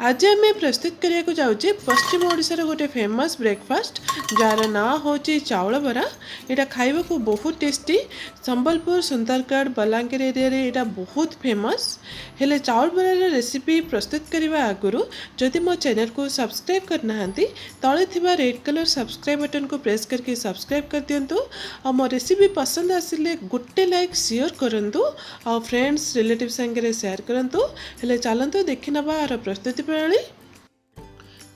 ଆଜି ଆମେ ପ୍ରସ୍ତୁତ କରିବାକୁ ଯାଉଛେ ପଶ୍ଚିମ ଓଡ଼ିଶାର ଗୋଟେ ଫେମସ୍ ବ୍ରେକଫାଷ୍ଟ, ଯାହାର ନାଁ ହେଉଛି ଚାଉଳ ବରା। ଏଇଟା ଖାଇବାକୁ ବହୁତ ଟେଷ୍ଟି। ସମ୍ବଲପୁର, ସୁନ୍ଦରଗଡ଼, ବଲାଙ୍ଗୀର ଏରିଆରେ ଏଇଟା ବହୁତ ଫେମସ୍। ହେଲେ ଚାଉଳ ବରାର ରେସିପି ପ୍ରସ୍ତୁତ କରିବା ଆଗରୁ ଯଦି ମୋ ଚ୍ୟାନେଲକୁ ସବସ୍କ୍ରାଇବ୍ କରିନାହାନ୍ତି, ତଳେ ଥିବା ରେଡ୍ କଲର୍ ସବସ୍କ୍ରାଇବ୍ ବଟନ୍କୁ ପ୍ରେସ୍ କରିକି ସବସ୍କ୍ରାଇବ୍ କରିଦିଅନ୍ତୁ। ଆଉ ମୋ ରେସିପି ପସନ୍ଦ ଆସିଲେ ଗୋଟେ ଲାଇକ୍ ସିଓର କରନ୍ତୁ ଆଉ ଫ୍ରେଣ୍ଡସ୍, ରିଲେଟିଭ୍ ସାଙ୍ଗରେ ସେୟାର କରନ୍ତୁ। ହେଲେ ଚାଲନ୍ତୁ ଦେଖିନେବା ଏହାର ପ୍ରସ୍ତୁତି ପ୍ରଣାଳୀ।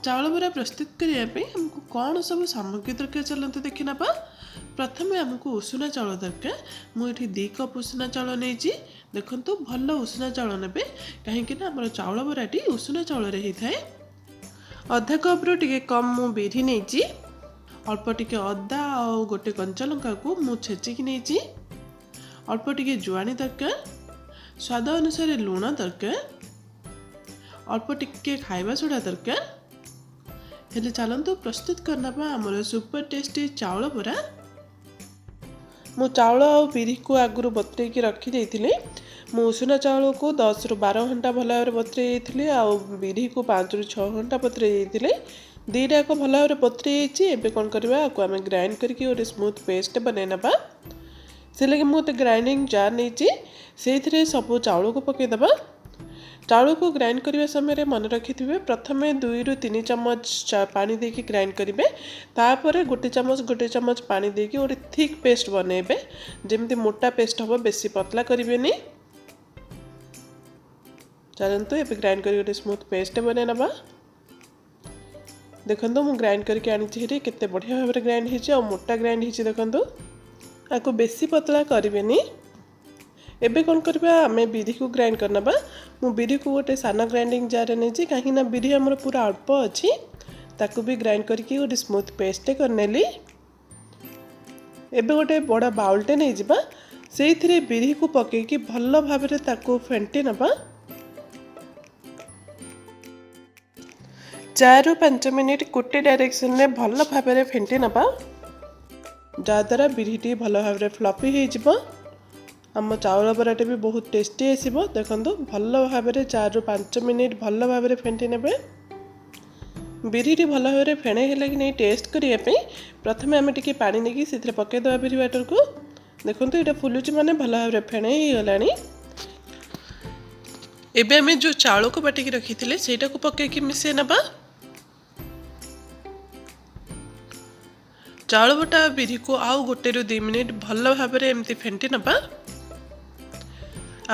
ଚାଉଳ ବରା ପ୍ରସ୍ତୁତ କରିବା ପାଇଁ ଆମକୁ କ'ଣ ସବୁ ସାମଗ୍ରୀ ଦରକାର, ଚାଲନ୍ତୁ ଦେଖିନେବା। ପ୍ରଥମେ ଆମକୁ ଉଷୁନା ଚାଉଳ ଦରକାର। ମୁଁ ଏଠି 2 କପ୍ ଉଷୁନା ଚାଉଳ ନେଇଛି। ଦେଖନ୍ତୁ, ଭଲ ଉଷୁନା ଚାଉଳ ନେବେ, କାହିଁକି ନା ଆମର ଚାଉଳ ବରାଟି ଉଷୁନା ଚାଉଳରେ ହେଇଥାଏ। ଅଧା କପ୍ରୁ ଟିକେ କମ୍ ମୁଁ ବିରି ନେଇଛି। ଅଳ୍ପ ଟିକେ ଅଦା ଆଉ ଗୋଟେ କଞ୍ଚା ଲଙ୍କାକୁ ମୁଁ ଛେଚିକି ନେଇଛି। ଅଳ୍ପ ଟିକେ ଜୁଆଣି ଦରକାର। ସ୍ୱାଦ ଅନୁସାରେ ଲୁଣ ଦରକାର। ଅଳ୍ପ ଟିକେ ଖାଇବା ସୋଡ଼ା ଦରକାର। ହେଲେ ଚାଲନ୍ତୁ ପ୍ରସ୍ତୁତ କରିନେବା ଆମର ସୁପର ଟେଷ୍ଟି ଚାଉଳ ବରା। ମୁଁ ଚାଉଳ ଆଉ ବିରିକୁ ଆଗରୁ ବତୁରେଇକି ରଖିଦେଇଥିଲି। ମୁଁ ଉଷୁନା ଚାଉଳକୁ 10ରୁ 12 ଘଣ୍ଟା ଭଲ ଭାବରେ ବତୁରେଇ ଦେଇଥିଲି ଆଉ ବିରିକୁ 5ରୁ 6 ଘଣ୍ଟା ବତୁରେଇ ଦେଇଥିଲି। ଦୁଇଟାଯାକ ଭଲ ଭାବରେ ବତୁରେଇ ଯାଇଛି। ଏବେ କ'ଣ କରିବା? ଆକୁ ଆମେ ଗ୍ରାଇଣ୍ଡ କରିକି ଗୋଟେ ସ୍ମୁଥ୍ ପେଷ୍ଟ ବନେଇ ନେବା। ସେଥିଲାଗି ମୁଁ ଗୋଟେ ଗ୍ରାଇଣ୍ଡିଙ୍ଗ ଜାର୍ ନେଇଛି। ସେଇଥିରେ ସବୁ ଚାଉଳକୁ ପକାଇଦେବା। ଚାଉଳକୁ ଗ୍ରାଇଣ୍ଡ କରିବା ସମୟରେ ମନେ ରଖିଥିବେ, ପ୍ରଥମେ 2ରୁ 3 ଚାମଚ ପାଣି ଦେଇକି ଗ୍ରାଇଣ୍ଡ କରିବେ। ତାପରେ ଗୋଟେ ଚାମଚ ଗୋଟେ ଚାମଚ ପାଣି ଦେଇକି ଗୋଟେ ଥିକ୍ ପେଷ୍ଟ ବନେଇବେ। ଯେମିତି ମୋଟା ପେଷ୍ଟ ହେବ, ବେଶୀ ପତଲା କରିବେନି। ଚାଲନ୍ତୁ ଏବେ ଗ୍ରାଇଣ୍ଡ କରି ଗୋଟେ ସ୍ମୁଥ୍ ପେଷ୍ଟ ବନେଇ ନେବା। ଦେଖନ୍ତୁ, ମୁଁ ଗ୍ରାଇଣ୍ଡ କରିକି ଆଣିଛି ହେରି। କେତେ ବଢ଼ିଆ ଭାବରେ ଗ୍ରାଇଣ୍ଡ ହେଇଛି ଆଉ ମୋଟା ଗ୍ରାଇଣ୍ଡ ହେଇଛି। ଦେଖନ୍ତୁ, ଆକୁ ବେଶୀ ପତଳା କରିବେନି। ଏବେ କ'ଣ କରିବା? ଆମେ ବିରିକୁ ଗ୍ରାଇଣ୍ଡ କରିନେବା। ମୁଁ ବିରିକୁ ଗୋଟେ ସାନ ଗ୍ରାଇଣ୍ଡିଙ୍ଗ ଜାର୍ରେ ନେଇଛି, କାହିଁକିନା ବିରି ଆମର ପୁରା ଅଳ୍ପ ଅଛି। ତାକୁ ବି ଗ୍ରାଇଣ୍ଡ କରିକି ଗୋଟେ ସ୍ମୁଥ୍ ପେଷ୍ଟ କରିନେଲି। ଏବେ ଗୋଟେ ବଡ଼ ବାଉଲଟେ ନେଇଯିବା। ସେଇଥିରେ ବିରିକୁ ପକାଇକି ଭଲ ଭାବରେ ତାକୁ ଫେଣ୍ଟି ନେବା। 4ରୁ 5 ମିନିଟ୍ ଗୋଟେ ଡାଇରେକ୍ସନରେ ଭଲ ଭାବରେ ଫେଣ୍ଟି ନେବା, ଯାହାଦ୍ୱାରା ବିରିଟି ଭଲ ଭାବରେ ଫ୍ଲଫି ହେଇଯିବ। ଆମ ଚାଉଳ ବରାଟା ବି ବହୁତ ଟେଷ୍ଟି ଆସିବ। ଦେଖନ୍ତୁ, ଭଲ ଭାବରେ 4ରୁ 5 ମିନିଟ୍ ଭଲ ଭାବରେ ଫେଣ୍ଟି ନେବେ। ବିରିଟି ଭଲ ଭାବରେ ଫେଣେଇ ହେଲା କି ନାହିଁ ଟେଷ୍ଟ କରିବା ପାଇଁ ପ୍ରଥମେ ଆମେ ଟିକେ ପାଣି ନେଇକି ସେଥିରେ ପକାଇଦେବା ବିରି ବାଟରକୁ। ଦେଖନ୍ତୁ, ଏଇଟା ଫୁଲୁଛି, ମାନେ ଭଲ ଭାବରେ ଫେଣେଇ ହେଇଗଲାଣି। ଏବେ ଆମେ ଯେଉଁ ଚାଉଳକୁ ବାଟିକି ରଖିଥିଲେ, ସେଇଟାକୁ ପକାଇକି ମିଶାଇ ନେବା। ଚାଉଳ ବଟା ବିରିକୁ ଆଉ 1ରୁ 2 ମିନିଟ୍ ଭଲ ଭାବରେ ଏମିତି ଫେଣ୍ଟି ନେବା।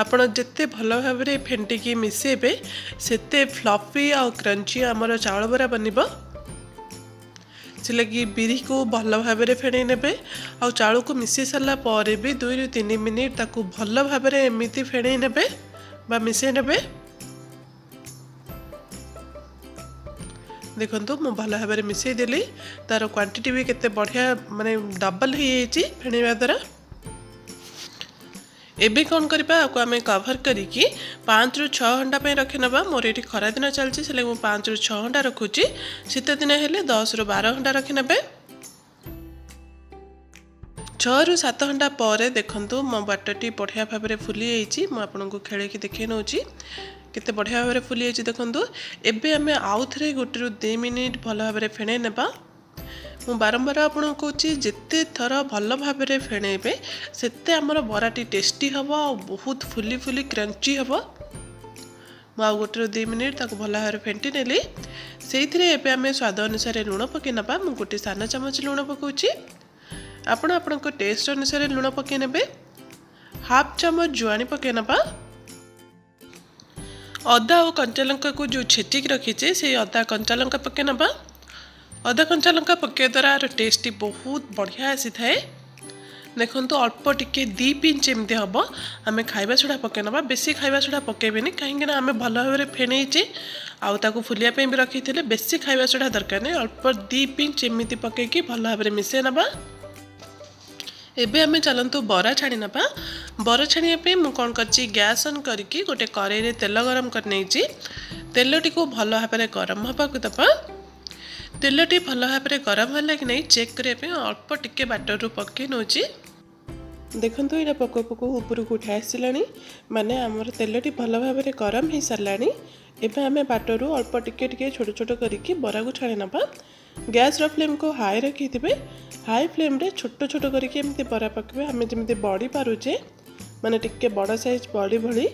ଆପଣ ଯେତେ ଭଲ ଭାବରେ ଫେଣ୍ଟିକି ମିଶାଇବେ, ସେତେ ଫ୍ଲଫି ଆଉ କ୍ରଞ୍ଚି ଆମର ଚାଉଳ ବରା ବନିବ। ସେଥିଲାଗି ବିରିକୁ ଭଲ ଭାବରେ ଫେଣେଇ ନେବେ ଆଉ ଚାଉଳକୁ ମିଶାଇ ସାରିଲା ପରେ ବି 2ରୁ 3 ମିନିଟ୍ ତାକୁ ଭଲ ଭାବରେ ଏମିତି ଫେଣେଇ ନେବେ ବା ମିଶାଇ ନେବେ। ଦେଖନ୍ତୁ, ମୁଁ ଭଲ ଭାବରେ ମିଶାଇ ଦେଲି। ତା'ର କ୍ୱାଣ୍ଟିଟି ବି କେତେ ବଢ଼ିଆ, ମାନେ ଡବଲ୍ ହେଇଯାଇଛି ଫେଣେଇବା ଦ୍ୱାରା। ଏବେ କ'ଣ କରିବା? ଆକୁ ଆମେ କଭର୍ କରିକି 5ରୁ 6 ଘଣ୍ଟା ପାଇଁ ରଖିନେବା। ମୋର ଏଠି ଖରାଦିନ ଚାଲିଛି, ସେଥିଲାଗି ମୁଁ 5ରୁ 6 ଘଣ୍ଟା ରଖୁଛି। ଶୀତ ଦିନ ହେଲେ 10ରୁ 12 ଘଣ୍ଟା ରଖିନେବେ। 6ରୁ 7 ଘଣ୍ଟା ପରେ ଦେଖନ୍ତୁ, ମୋ ବାଟରଟି ବଢ଼ିଆ ଭାବରେ ଫୁଲି ଯାଇଛି। ମୁଁ ଆପଣଙ୍କୁ ଖେଳେଇକି ଦେଖେଇ ନେଉଛି, କେତେ ବଢ଼ିଆ ଭାବରେ ଫୁଲି ଯାଇଛି। ଦେଖନ୍ତୁ, ଏବେ ଆମେ ଆଉ ଥରେ 1ରୁ 2 ମିନିଟ୍ ଭଲ ଭାବରେ ଫେଣେଇ ନେବା। ମୁଁ ବାରମ୍ବାର ଆପଣଙ୍କୁ କହୁଛି, ଯେତେ ଥର ଭଲ ଭାବରେ ଫେଣେଇବେ, ସେତେ ଆମର ବରାଟି ଟେଷ୍ଟି ହେବ ଆଉ ବହୁତ ଫୁଲି ଫୁଲି କ୍ରଞ୍ଚି ହେବ। ମୁଁ ଆଉ 1ରୁ 2 ମିନିଟ୍ ତାକୁ ଭଲ ଭାବରେ ଫେଣ୍ଟି ନେଲି। ସେଇଥିରେ ଏବେ ଆମେ ସ୍ୱାଦ ଅନୁସାରେ ଲୁଣ ପକାଇ ନେବା। ମୁଁ ଗୋଟେ ସାନ ଚାମଚ ଲୁଣ ପକାଉଛି। ଆପଣ ଆପଣଙ୍କ ଟେଷ୍ଟ ଅନୁସାରେ ଲୁଣ ପକାଇ ନେବେ। ହାଫ୍ ଚାମଚ ଜୁଆଣି ପକାଇ ନେବା। ଅଦା ଆଉ କଞ୍ଚାଲଙ୍କାକୁ ଯେଉଁ ଛେଚିକି ରଖିଛେ, ସେଇ ଅଦା କଞ୍ଚାଲଙ୍କା ପକାଇ ନେବା। ଅଦା କଞ୍ଚାଲଙ୍କା ପକାଇବା ଦ୍ୱାରା ଆର ଟେଷ୍ଟଟି ବହୁତ ବଢ଼ିଆ ଆସିଥାଏ। ଦେଖନ୍ତୁ, ଅଳ୍ପ ଟିକେ 2 ପିଞ୍ଚ ଏମିତି ହେବ ଆମେ ଖାଇବା ସୋଡ଼ା ପକାଇ ନେବା। ବେଶୀ ଖାଇବା ସୋଡ଼ା ପକାଇବେନି, କାହିଁକିନା ଆମେ ଭଲ ଭାବରେ ଫେଣେଇଛେ ଆଉ ତାକୁ ଫୁଲିବା ପାଇଁ ବି ରଖିଥିଲେ। ବେଶୀ ଖାଇବା ସୋଡ଼ା ଦରକାର ନାହିଁ। ଅଳ୍ପ 2 ପିଞ୍ଚ ଏମିତି ପକାଇକି ଭଲ ଭାବରେ ମିଶାଇ ନେବା। ଏବେ ଆମେ ଚାଲନ୍ତୁ ବରା ଛାଣି ନେବା। ବରା ଛାଣିବା ପାଇଁ ମୁଁ କ'ଣ କରିଛି? ଗ୍ୟାସ୍ ଅନ୍ କରିକି ଗୋଟେ କରେଇରେ ତେଲ ଗରମ କରି ନେଇଛି। ତେଲଟିକୁ ଭଲ ଭାବରେ ଗରମ ହେବାକୁ ଦେବା। ତେଲଟି ଭଲ ଭାବରେ ଗରମ ହେଲା କି ନାହିଁ ଚେକ୍ କରିବା ପାଇଁ ଅଳ୍ପ ଟିକେ ବାଟରରୁ ପକାଇ ନେଉଛି। ଦେଖନ୍ତୁ, ଏଇଟା ପକଉ ପକଉ ଉପରକୁ ଉଠି ଆସିଲାଣି, ମାନେ ଆମର ତେଲଟି ଭଲ ଭାବରେ ଗରମ ହେଇସାରିଲାଣି। ଏବେ ଆମେ ବାଟରୁ ଅଳ୍ପ ଟିକେ ଟିକେ ଛୋଟ ଛୋଟ କରିକି ବରାକୁ ଛାଣି ନେବା। ଗ୍ୟାସ୍ର ଫ୍ଲେମ୍କୁ ହାଇ ରଖିଥିବେ। ହାଇ ଫ୍ଲେମ୍ରେ ଛୋଟ ଛୋଟ କରିକି ଏମିତି ବରା ପକାଇବେ। ଆମେ ଯେମିତି ବଡ଼ି ପାରୁଛେ, ମାନେ ଟିକେ ବଡ଼ ସାଇଜ୍ ବଡ଼ି ଭଳି,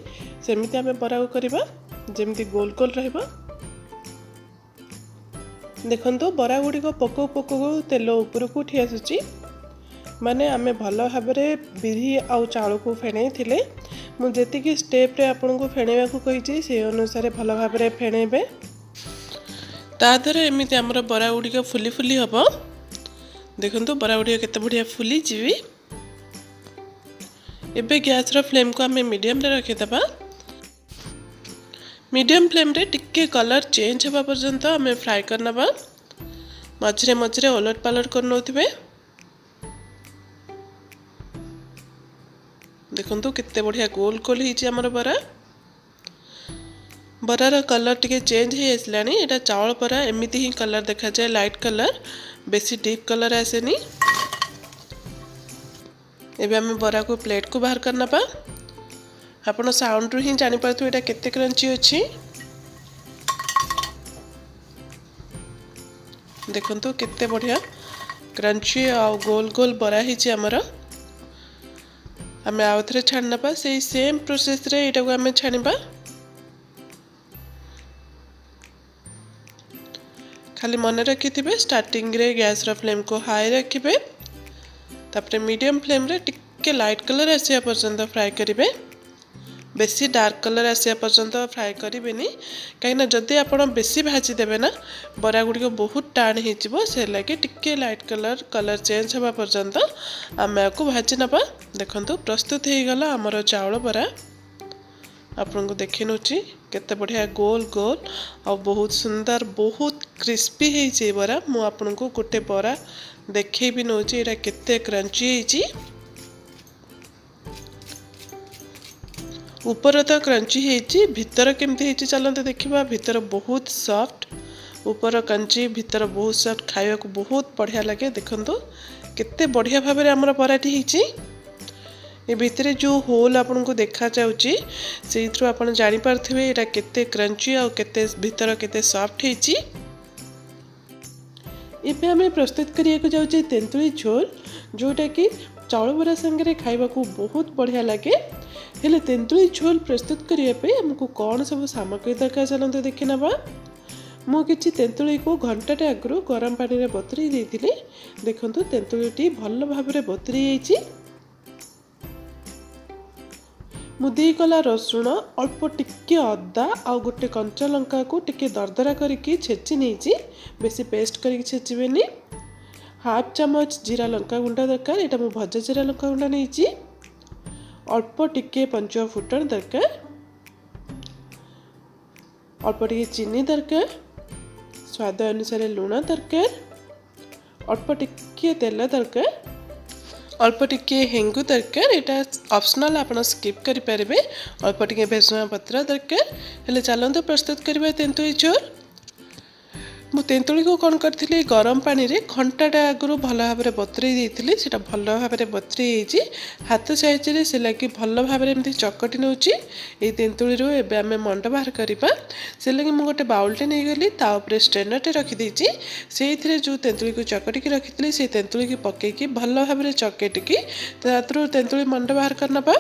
ସେମିତି ଆମେ ବରାକୁ କରିବା, ଯେମିତି ଗୋଲ ଗୋଲ ରହିବ। ଦେଖନ୍ତୁ, ବରା ଗୁଡ଼ିକ ପକଉ ପକଉ ତେଲ ଉପରକୁ ଉଠି ଆସୁଛି, ମାନେ ଆମେ ଭଲ ଭାବରେ ବିରି ଆଉ ଚାଉଳକୁ ଫେଣେଇଥିଲେ। ମୁଁ ଯେତିକି ଷ୍ଟେପ୍ରେ ଆପଣଙ୍କୁ ଫେଣେଇବାକୁ କହିଛି, ସେଇ ଅନୁସାରେ ଭଲ ଭାବରେ ଫେଣେଇବେ। ତା ଦେହରେ ଏମିତି ଆମର ବରା ଗୁଡ଼ିକ ଫୁଲି ଫୁଲି ହେବ। ଦେଖନ୍ତୁ, ବରା ଗୁଡ଼ିକ କେତେ ବଢ଼ିଆ ଫୁଲିଯିବି। ଏବେ ଗ୍ୟାସ୍ର ଫ୍ଲେମ୍କୁ ଆମେ ମିଡ଼ିୟମ୍ରେ ରଖିଦେବା। ମିଡ଼ିୟମ୍ ଫ୍ଲେମ୍ରେ ଟିକେ କଲର୍ ଚେଞ୍ଜ ହେବା ପର୍ଯ୍ୟନ୍ତ ଆମେ ଫ୍ରାଏ କରିନେବା। ମଝିରେ ମଝିରେ ଓଲଟ ପାଲଟ କରିନେଉଥିବେ। ଦେଖନ୍ତୁ, କେତେ ବଢ଼ିଆ ଗୋଲ ଗୋଲ ହେଇଛି ଆମର ବରା। ବରାର କଲର୍ ଟିକେ ଚେଞ୍ଜ ହେଇ ଆସିଲାଣି। ଏଇଟା ଚାଉଳ ବରା, ଏମିତି ହିଁ କଲର୍ ଦେଖାଯାଏ, ଲାଇଟ୍ କଲର୍, ବେଶୀ ଡିପ୍ କଲର୍ ଆସେନି। ଏବେ ଆମେ ବରାକୁ ପ୍ଲେଟ୍କୁ ବାହାର କରିନେବା। ଆପଣ ସାଉଣ୍ଡରୁ ହିଁ ଜାଣିପାରୁଥିବେ ଏଇଟା କେତେ କ୍ରଞ୍ଚି ଅଛି। ଦେଖନ୍ତୁ, କେତେ ବଢ଼ିଆ କ୍ରଞ୍ଚି ଆଉ ଗୋଲ ଗୋଲ ବରା ହେଇଛି ଆମର। ଆମେ ଆଉ ଥରେ ଛାଣି ନେବା। ସେଇ ସେମ୍ ପ୍ରୋସେସ୍ରେ ଏଇଟାକୁ ଆମେ ଛାଣିବା। ଖାଲି ମନେ ରଖିଥିବେ, ଷ୍ଟାର୍ଟିଂରେ ଗ୍ୟାସ୍ର ଫ୍ଲେମ୍କୁ ହାଇ ରଖିବେ, ତାପରେ ମିଡ଼ିୟମ୍ ଫ୍ଲେମ୍ରେ ଟିକେ ଲାଇଟ୍ କଲର୍ ଆସିବା ପର୍ଯ୍ୟନ୍ତ ଫ୍ରାଏ କରିବେ। ବେଶୀ ଡାର୍କ କଲର୍ ଆସିବା ପର୍ଯ୍ୟନ୍ତ ଫ୍ରାଏ କରିବେନି, କାହିଁକିନା ଯଦି ଆପଣ ବେଶୀ ଭାଜିଦେବେ ନା, ବରା ଗୁଡ଼ିକ ବହୁତ ଟାଣ ହେଇଯିବ। ସେ ଲାଗି ଟିକେ ଲାଇଟ୍ କଲର୍ ଚେଞ୍ଜ ହେବା ପର୍ଯ୍ୟନ୍ତ ଆମେ ଆକୁ ଭାଜି ନେବା। ଦେଖନ୍ତୁ, ପ୍ରସ୍ତୁତ ହେଇଗଲା ଆମର ଚାଉଳ ବରା। ଆପଣଙ୍କୁ ଦେଖି ନେଉଛି, କେତେ ବଢ଼ିଆ ଗୋଲ ଗୋଲ ଆଉ ବହୁତ ସୁନ୍ଦର, ବହୁତ କ୍ରିସ୍ପି ହେଇଛି ଏ ବରା। ମୁଁ ଆପଣଙ୍କୁ ଗୋଟେ ବରା ଦେଖେଇ ବି ନେଉଛି, ଏଇଟା କେତେ କ୍ରଞ୍ଚି ହେଇଛି। ଉପର ତ କ୍ରଞ୍ଚି ହେଇଛି, ଭିତର କେମିତି ହେଇଛି ଚାଲନ୍ତୁ ଦେଖିବା। ଭିତର ବହୁତ ସଫ୍ଟ, ଉପର କଞ୍ଚି, ଭିତର ବହୁତ ସଫ୍ଟ, ଖାଇବାକୁ ବହୁତ ବଢ଼ିଆ ଲାଗେ। ଦେଖନ୍ତୁ, କେତେ ବଢ଼ିଆ ଭାବରେ ଆମର ବରାଟି ହେଇଛି। ଏ ଭିତରେ ଯେଉଁ ହୋଲ୍ ଆପଣଙ୍କୁ ଦେଖାଯାଉଛି, ସେଇଥିରୁ ଆପଣ ଜାଣିପାରୁଥିବେ ଏଇଟା କେତେ କ୍ରଞ୍ଚି ଆଉ କେତେ ଭିତର କେତେ ସଫ୍ଟ ହେଇଛି। ଏବେ ଆମେ ପ୍ରସ୍ତୁତ କରିବାକୁ ଯାଉଛେ ତେନ୍ତୁଳି ଝୋଲ, ଯେଉଁଟାକି ଚାଉଳ ବରା ସାଙ୍ଗରେ ଖାଇବାକୁ ବହୁତ ବଢ଼ିଆ ଲାଗେ। ହେଲେ ତେନ୍ତୁଳି ଝୋଲ ପ୍ରସ୍ତୁତ କରିବା ପାଇଁ ଆମକୁ କ'ଣ ସବୁ ସାମଗ୍ରୀ ଦରକାର, ଚାଲନ୍ତୁ ଦେଖିନେବା। ମୁଁ କିଛି ତେନ୍ତୁଳିକୁ ଘଣ୍ଟାଟେ ଆଗରୁ ଗରମ ପାଣିରେ ବତୁରେଇ ଦେଇଥିଲି। ଦେଖନ୍ତୁ, ତେନ୍ତୁଳିଟି ଭଲ ଭାବରେ ବତୁରେଇ ଯାଇଛି। ମୁଁ 2 କଲା ରସୁଣ, ଅଳ୍ପ ଟିକେ ଅଦା ଆଉ ଗୋଟେ କଞ୍ଚା ଲଙ୍କାକୁ ଟିକେ ଦରଦରା କରିକି ଛେଚି ନେଇଛି। ବେଶୀ ପେଷ୍ଟ କରିକି ଛେଚିବେନି। ହାଫ୍ ଚାମଚ ଜିରା ଲଙ୍କା ଗୁଣ୍ଡ ଦରକାର। ଏଇଟା ମୁଁ ଭଜା ଜିରା ଲଙ୍କା ଗୁଣ୍ଡ ନେଇଛି। ଅଳ୍ପ ଟିକେ ପଞ୍ଚ ଫୁଟଣ ଦରକାର। ଅଳ୍ପ ଟିକେ ଚିନି ଦରକାର। ସ୍ୱାଦ ଅନୁସାରେ ଲୁଣ ଦରକାର। ଅଳ୍ପ ଟିକିଏ ତେଲ ଦରକାର। ଅଳ୍ପ ଟିକିଏ ହେଙ୍ଗୁ ଦରକାର। ଏଇଟା ଅପସନାଲ୍, ଆପଣ ସ୍କିପ୍ କରିପାରିବେ। ଅଳ୍ପ ଟିକେ ଭେସୁଙ୍ଗା ପତ୍ର ଦରକାର। ହେଲେ ଚାଲନ୍ତୁ ପ୍ରସ୍ତୁତ କରିବା ତେନ୍ତୁଳି ଝୋଲ। ମୁଁ ତେନ୍ତୁଳିକୁ କ'ଣ କରିଥିଲି, ଗରମ ପାଣିରେ ଘଣ୍ଟାଟା ଆଗରୁ ଭଲ ଭାବରେ ବତୁରେଇ ଦେଇଥିଲି। ସେଇଟା ଭଲ ଭାବରେ ବତୁରେଇ ହେଇଛି। ହାତ ସାହାଯ୍ୟରେ ସେ ଲାଗି ଭଲ ଭାବରେ ଏମିତି ଚକଟି ନେଉଛି। ଏଇ ତେନ୍ତୁଳିରୁ ଏବେ ଆମେ ମଣ୍ଡ ବାହାର କରିବା। ସେ ଲାଗି ମୁଁ ଗୋଟେ ବାଉଲଟେ ନେଇଗଲି, ତା ଉପରେ ଷ୍ଟ୍ରେନରଟେ ରଖିଦେଇଛି। ସେଇଥିରେ ଯେଉଁ ତେନ୍ତୁଳିକୁ ଚକଟିକି ରଖିଥିଲି, ସେଇ ତେନ୍ତୁଳିକି ପକେଇକି ଭଲ ଭାବରେ ଚକଟିକି ତାଥିରୁ ତେନ୍ତୁଳି ମଣ୍ଡ ବାହାର କରିନେବା।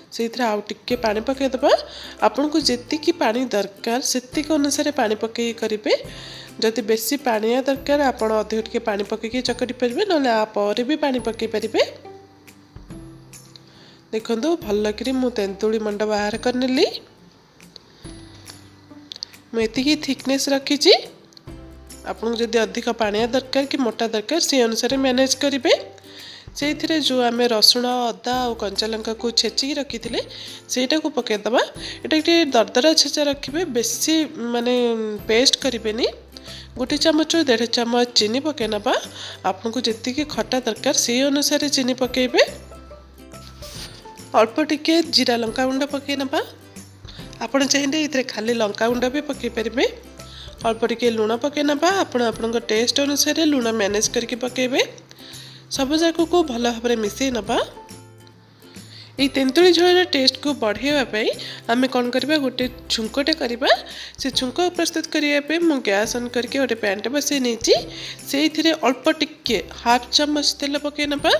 ସେଇଥିରେ ଆଉ ଟିକେ ପାଣି ପକାଇଦେବା। ଆପଣଙ୍କୁ ଯେତିକି ପାଣି ଦରକାର, ସେତିକି ଅନୁସାରେ ପାଣି ପକାଇକି କରିବେ। ଯଦି ବେଶୀ ପାଣିଆ ଦରକାର, ଆପଣ ଅଧିକ ଟିକେ ପାଣି ପକାଇକି ଚକଟି ପାରିବେ, ନହେଲେ ଆ ପରେ ବି ପାଣି ପକାଇ ପାରିବେ। ଦେଖନ୍ତୁ, ଭଲକରି ମୁଁ ତେନ୍ତୁଳି ମଣ୍ଡ ବାହାର କରିନେଲି। ମୁଁ ଏତିକି ଥିକନେସ୍ ରଖିଛି। ଆପଣଙ୍କୁ ଯଦି ଅଧିକ ପାଣିଆ ଦରକାର କି ମୋଟା ଦରକାର, ସେଇ ଅନୁସାରେ ମ୍ୟାନେଜ୍ କରିବେ। ସେଇଥିରେ ଯେଉଁ ଆମେ ରସୁଣ, ଅଦା ଆଉ କଞ୍ଚା ଲଙ୍କାକୁ ଛେଚିକି ରଖିଥିଲେ, ସେଇଟାକୁ ପକାଇଦେବା। ଏଇଟା ଟିକେ ଦରଦରା ଛେଚା ରଖିବେ, ବେଶୀ ମାନେ ପେଷ୍ଟ କରିବେନି। ଗୋଟେ ଚାମଚରୁ ଦେଢ଼ ଚାମଚ ଚିନି ପକାଇ ନେବା। ଆପଣଙ୍କୁ ଯେତିକି ଖଟା ଦରକାର, ସେଇ ଅନୁସାରେ ଚିନି ପକାଇବେ। ଅଳ୍ପ ଟିକେ ଜିରା ଲଙ୍କା ଗୁଣ୍ଡ ପକାଇ ନେବା। ଆପଣ ଚାହିଁଲେ ଏଥିରେ ଖାଲି ଲଙ୍କା ଗୁଣ୍ଡ ବି ପକାଇ ପାରିବେ। ଅଳ୍ପ ଟିକେ ଲୁଣ ପକାଇ ନେବା। ଆପଣ ଆପଣଙ୍କ ଟେଷ୍ଟ ଅନୁସାରେ ଲୁଣ ମ୍ୟାନେଜ୍ କରିକି ପକାଇବେ। ସବୁ ଯାକକୁ ଭଲ ଭାବରେ ମିଶାଇ ନେବା। ଏଇ ତେନ୍ତୁଳି ଝୋଳର ଟେଷ୍ଟକୁ ବଢ଼ାଇବା ପାଇଁ ଆମେ କ'ଣ କରିବା? ଗୋଟେ ଛୁଙ୍କଟେ କରିବା। ସେ ଛୁଙ୍କ ପ୍ରସ୍ତୁତ କରିବା ପାଇଁ ମୁଁ ଗ୍ୟାସ୍ ଅନ୍ କରିକି ଗୋଟେ ପ୍ୟାନ୍ଟେ ବସାଇ ନେଇଛି। ସେଇଥିରେ ଅଳ୍ପ ଟିକେ ହାଫ୍ ଚାମଚ ତେଲ ପକାଇ ନେବା।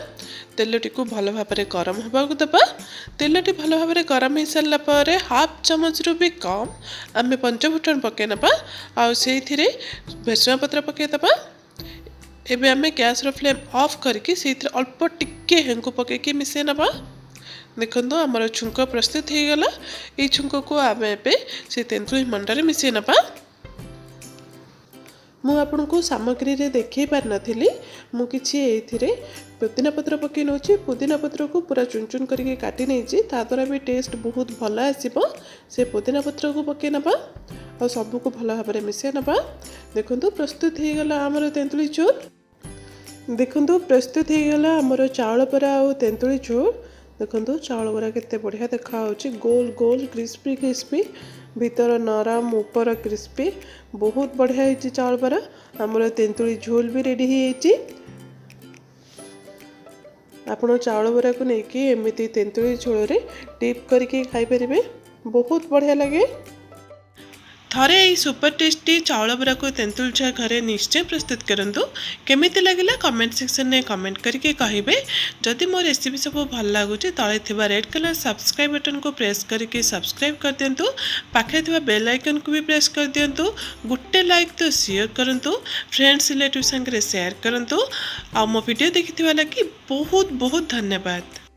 ତେଲଟିକୁ ଭଲ ଭାବରେ ଗରମ ହେବାକୁ ଦେବା। ତେଲଟି ଭଲ ଭାବରେ ଗରମ ହେଇସାରିଲା ପରେ ହାଫ୍ ଚାମଚରୁ ବି କମ୍ ଆମେ ପଞ୍ଚଫୁଟଣ ପକାଇ ନେବା ଆଉ ସେଇଥିରେ ଭେସୁଙ୍ଗା ପତ୍ର ପକାଇଦେବା। ଏବେ ଆମେ ଗ୍ୟାସ୍ର ଫ୍ଲେମ୍ ଅଫ୍ କରିକି ସେଇଥିରେ ଅଳ୍ପ ଟିକେ ହେଙ୍ଗୁ ପକାଇକି ମିଶାଇ ନେବା। ଦେଖନ୍ତୁ, ଆମର ଛୁଙ୍କ ପ୍ରସ୍ତୁତ ହେଇଗଲା। ଏଇ ଛୁଙ୍କକୁ ଆମେ ଏବେ ସେ ତେନ୍ତୁଳି ମଣ୍ଡାରେ ମିଶାଇ ନେବା। ମୁଁ ଆପଣଙ୍କୁ ସାମଗ୍ରୀରେ ଦେଖାଇ ପାରିନଥିଲି। ମୁଁ କିଛି ଏଇଥିରେ ପୁଦିନା ପତ୍ର ପକାଇ ନେଉଛି। ପୁଦିନା ପତ୍ରକୁ ପୁରା ଚୁନ ଚୁନ କରିକି କାଟି ନେଇଛି। ତା ଦ୍ୱାରା ବି ଟେଷ୍ଟ ବହୁତ ଭଲ ଆସିବ। ସେ ପୁଦିନା ପତ୍ରକୁ ପକାଇ ନେବା ଆଉ ସବୁକୁ ଭଲ ଭାବରେ ମିଶାଇ ନେବା। ଦେଖନ୍ତୁ, ପ୍ରସ୍ତୁତ ହେଇଗଲା ଆମର ତେନ୍ତୁଳି ଝୋଳ। ଦେଖନ୍ତୁ, ପ୍ରସ୍ତୁତ ହେଇଗଲା ଆମର ଚାଉଳ ବରା ଆଉ ତେନ୍ତୁଳି ଝୋଳ। ଦେଖନ୍ତୁ, ଚାଉଳ ବରା କେତେ ବଢ଼ିଆ ଦେଖାହେଉଛି, ଗୋଲ ଗୋଲ, କ୍ରିସ୍ପି କ୍ରିସ୍ପି, ଭିତର ନରମ, ଉପର କ୍ରିସ୍ପି। ବହୁତ ବଢ଼ିଆ ହେଇଛି ଚାଉଳ ବରା। ଆମର ତେନ୍ତୁଳି ଝୋଲ ବି ରେଡ଼ି ହେଇଯାଇଛି। ଆପଣ ଚାଉଳ ବରାକୁ ନେଇକି ଏମିତି ତେନ୍ତୁଳି ଝୋଳରେ ଡିପ୍ କରିକି ଖାଇପାରିବେ, ବହୁତ ବଢ଼ିଆ ଲାଗେ। ଥରେ ଏଇ ସୁପର ଟେଷ୍ଟି ଚାଉଳ ବରାକୁ ତେନ୍ତୁଳି ଝୋଳ ଘରେ ନିଶ୍ଚୟ ପ୍ରସ୍ତୁତ କରନ୍ତୁ। କେମିତି ଲାଗିଲା କମେଣ୍ଟ ସେକ୍ସନରେ କମେଣ୍ଟ କରିକି କହିବେ। ଯଦି ମୋ ରେସିପି ସବୁ ଭଲ ଲାଗୁଛି, ତଳେ ଥିବା ରେଡ୍ କଲର୍ ସବସ୍କ୍ରାଇବ୍ ବଟନ୍କୁ ପ୍ରେସ୍ କରିକି ସବସ୍କ୍ରାଇବ୍ କରିଦିଅନ୍ତୁ। ପାଖରେ ଥିବା ବେଲ୍ ଆଇକନ୍କୁ ବି ପ୍ରେସ୍ କରିଦିଅନ୍ତୁ। ଗୋଟେ ଲାଇକ୍ ତ ସିଓର କରନ୍ତୁ। ଫ୍ରେଣ୍ଡସ୍, ରିଲେଟିଭ୍ ସାଙ୍ଗରେ ସେୟାର କରନ୍ତୁ। ଆଉ ମୋ ଭିଡ଼ିଓ ଦେଖିଥିବା ଲାଗି ବହୁତ ବହୁତ ଧନ୍ୟବାଦ।